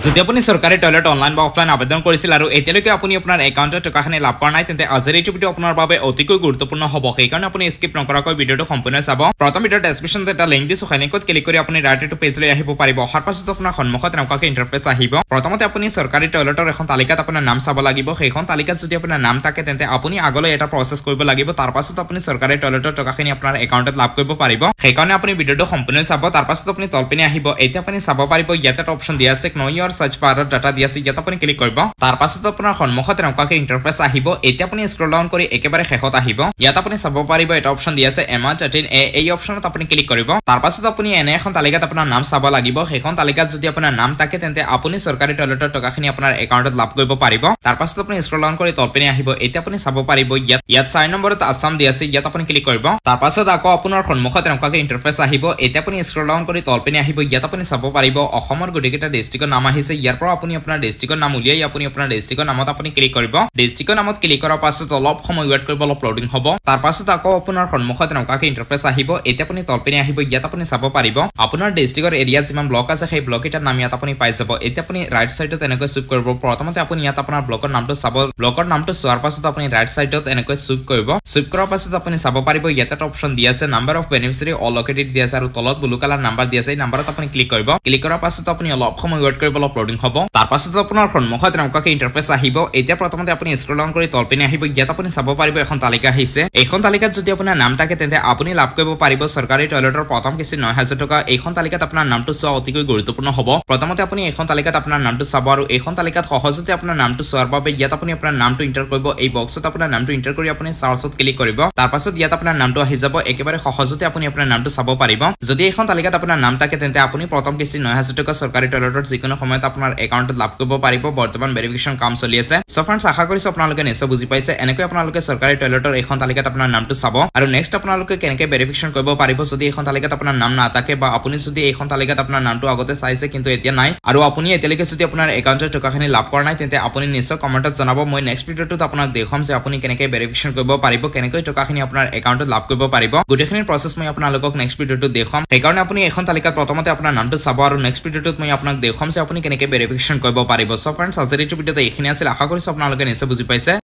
যদি আপুনি চৰকাৰী টয়লেট অনলাইন বা অফলাইন আবেদন কৰিছিল আৰু এতিয়ালৈকে আপুনি আপোনাৰ একাউণ্টত টকাখিনি লাভ কৰা নাই, তেন্তে আজিৰ এইটো ভিডিঅ' আপোনাৰ বাবে অতিকৈ গুৰুত্বপূৰ্ণ হ'ব। সেইকাৰণে আপুনি স্কিপ নকৰাকৈ ভিডিঅ'টো সম্পূৰ্ণ চাব। প্ৰথম ভিডিঅ'ৰ ডেছক্ৰিপশ্যনত এটা লিংক দিছোঁ, সেই লিংকত ক্লিক কৰি আপুনি ডাইৰেক্ট এইটো পেজলৈ আহিব পাৰিব। অহাৰ পাছত আপোনাৰ সন্মুখত এনেকুৱাকৈ ইণ্টাৰফেচ আহিব। প্ৰথমতে আপুনি চৰকাৰী টয়লেটৰ এখন তালিকাত আপোনাৰ নাম চাব লাগিব। সেইখন তালিকাত যদি আপোনাৰ নাম থাকে, তেন্তে আপুনি আগলৈ এটা প্ৰচেছ কৰিব লাগিব। তাৰ পাছত আপুনি চৰকাৰী টয়লেটৰ টকাখিনি আপোনাৰ একাউণ্টত লাভ কৰিব পাৰিব। সেইকাৰণে আপুনি ভিডিঅ'টো সম্পূৰ্ণ চাব। তাৰ পাছত আপুনি তলপিনে আহিব। এতিয়া আপুনি চাব পাৰিব ইয়াতে এটা অপশ্যন দিয়া আছে, ন' ইয়ৰ চাৰ্চ বাৰত ডাটা দিয়া আছে, ইয়াত আপুনি ক্লিক কৰিব। তাৰ পাছত আপোনাৰ সন্মুখত এনেকুৱাকৈ ইণ্টাৰফেচ আহিব। এতিয়া আপুনি স্ক্ৰল ডাউন কৰি একেবাৰে শেষত আহিব। ইয়াত আপুনি চাব পাৰিব এটা অপশ্যন দিয়া আছে এম 13 এ, এই অপশ্যনত আপুনি ক্লিক কৰিব। তাৰ পাছত আপুনি এনে এখন তালিকাত আপোনাৰ নাম চাব লাগিব। সেইখন তালিকাত যদি আপোনাৰ নাম থাকে, তেন্তে আপুনি চৰকাৰী টয়লেটৰ টকাখিনি আপোনাৰ একাউণ্টত লাভ কৰিব পাৰিব। তাৰ পাছত আপুনি স্ক্ৰল ডাউন কৰি তলপিনে আহিব। এতিয়া আপুনি চাব পাৰিব ইয়াত 4 নম্বৰত আছাম দিয়া আছে, ইয়াত আপুনি ক্লিক কৰিব। তাৰ পাছত আকৌ আপোনাৰ সন্মুখত এনেকুৱাকৈ ইণ্টাৰফেচ আহিব। এতিয়া আপুনি স্ক্ৰল ডাউন কৰি তলপিনে আহিব। ইয়াত আপুনি চাব পাৰিব অসমৰ গোটেইকেইটা ডিষ্ট্ৰিক্টৰ নাম আহিছে। ইয়াৰ পৰা আপুনি আপোনাৰ ডিষ্ট্ৰিক্টৰ নাম উলিয়াই আপুনি আপোনাৰ ডিষ্ট্ৰিক্টৰ নামত আপুনি ক্লিক কৰিব। ডিষ্ট্ৰিক্টৰ নামত ক্লিক কৰাৰ পাছত অলপ সময় ৱেইট কৰিব, অলপ লোডিং হ'ব। তাৰ পাছত আকৌ আপোনাৰ সন্মুখত এনেকুৱাকৈ ইণ্টাৰফেচ আহিব। এতিয়া আপুনি তলপিনে আহিব। ইয়াত আপুনি চাব পাৰিব আপোনাৰ ডিষ্ট্ৰিক্টৰ এৰিয়া যিমান ব্লক আছে, সেই ব্লক কেইটাৰ নাম ইয়াত আপুনি পাই যাব। এতিয়া আপুনি ৰাইট চাইডত এনেকৈ চুইপ কৰিব। প্ৰথমতে আপুনি ইয়াত আপোনাৰ ব্লকৰ নামটো চাব। ব্লকৰ নামটো চোৱাৰ পাছত আপুনি ৰাইট চাইডত এনেকৈ চুইপ কৰিব। চুইপ কৰাৰ পাছত আপুনি চাব পাৰিব ইয়াত এটা অপশ্যন দিয়া আছে, নাম্বাৰ অফ বেনিফিচিয়াৰী অলকেটেড দিয়া আছে আৰু তলত ব্লু কালাৰ নাম্বাৰ দিয়া আছে। এই নাম্বাৰত আপুনি ক্লিক কৰিব। ক্লিক কৰাৰ পাছত আপুনি অলপ সময় ৱেইট কৰিব, অলপ লোডিং হ'ব। তাৰ পাছত আপোনাৰ সন্মুখত এনেকুৱাকৈ ইণ্টাৰফেচ আহিব। এতিয়া প্ৰথমতে আপুনি স্ক্ৰল ডাউন কৰি তলপিনে আহিব। ইয়াত আপুনি চাব পাৰিব এখন তালিকা আহিছে। এইখন তালিকাত যদি আপোনাৰ নাম থাকে, তেন্তে আপুনি লাভ কৰিব পাৰিব চৰকাৰী টয়লেটৰ প্ৰথম কিস্তি 9000 টকা। এইখন তালিকাত আপোনাৰ নামটো চোৱা অতিকৈ গুৰুত্বপূৰ্ণ হ'ব। প্ৰথমতে আপুনি এইখন তালিকাত আপোনাৰ নামটো চাব আৰু এইখন তালিকাত সহজতে আপোনাৰ নামটো চোৱাৰ বাবে ইয়াত আপুনি আপোনাৰ নামটো এণ্টাৰ কৰিব। এই বক্সত আপোনাৰ নামটো এণ্টাৰ কৰি আপুনি চাৰ্চত ক্লিক কৰিব। তাৰ পাছত ইয়াত আপোনাৰ নামটো আহি যাব। একেবাৰে সহজতে আপুনি আপোনাৰ নামটো চাব পাৰিব। যদি এইখন তালিকাত আপোনাৰ নাম থাকে, তেন্তে আপুনি প্ৰথম কিস্তি 9000 টকা চৰকাৰী টয়লেটত যিকোনো সময়ত আপোনাৰ একাউণ্টত লাভ কৰিব পাৰিব। বৰ্তমান ভেৰিফিকেশ্যন কাম চলি আছে। চ' ফ্ৰেণ্ডছ, আশা কৰিছো আপোনালোকে নিশ্চয় বুজি পাইছে। এনেকৈ আপোনালোকে চৰকাৰী টয়লেটৰ এইখন তালিকাত আপোনাৰ নামটো চাব। আৰু নেক্সট আপোনালোকে কেনেকৈ ভেৰিফিকেশ্যন কৰিব পাৰিব, যদি এইখন তালিকাত আপোনাৰ নাম নাথাকে বা আপুনি যদি এইখন তালিকাত আপোনাৰ নামটো আগতে চাইছে কিন্তু এতিয়া নাই আৰু আপুনি এতিয়ালৈকে যদি আপোনাৰ একাউণ্টৰ টকাখিনি লাভ কৰা নাই, তেন্তে আপুনি নিশ্চয় কমেণ্টত জনাব। মই নেক্সট ভিডিঅ'টোত আপোনাক দেখুৱাম যে আপুনি কেনেকৈ ভেৰিফিকেশ্যন কৰিব পাৰিব, কেনেকৈ টকাখিনি আপোনাৰ একাউণ্টত লাভ কৰিব পাৰিব। গোটেইখিনি প্ৰচেছ মই আপোনালোকক নেক্সট ভিডিঅ'টোত দেখুৱাম। সেইকাৰণে আপুনি এইখন তালিকাত প্ৰথমতে আপোনাৰ নামটো চাব আৰু নেক্সট ভিডিঅ'টোত মই আপোনাক দেখুৱাম যে আপুনি কেনেকৈ ভেৰিফিকেশ্যন কৰিব পাৰিব। চ' ফ্ৰেণ্ডছ, আজিৰ এইটো ভিডিঅ'ত এইখিনি আছিল। আশা কৰিছো আপোনালোকে নিশ্চয় বুজি পাইছে।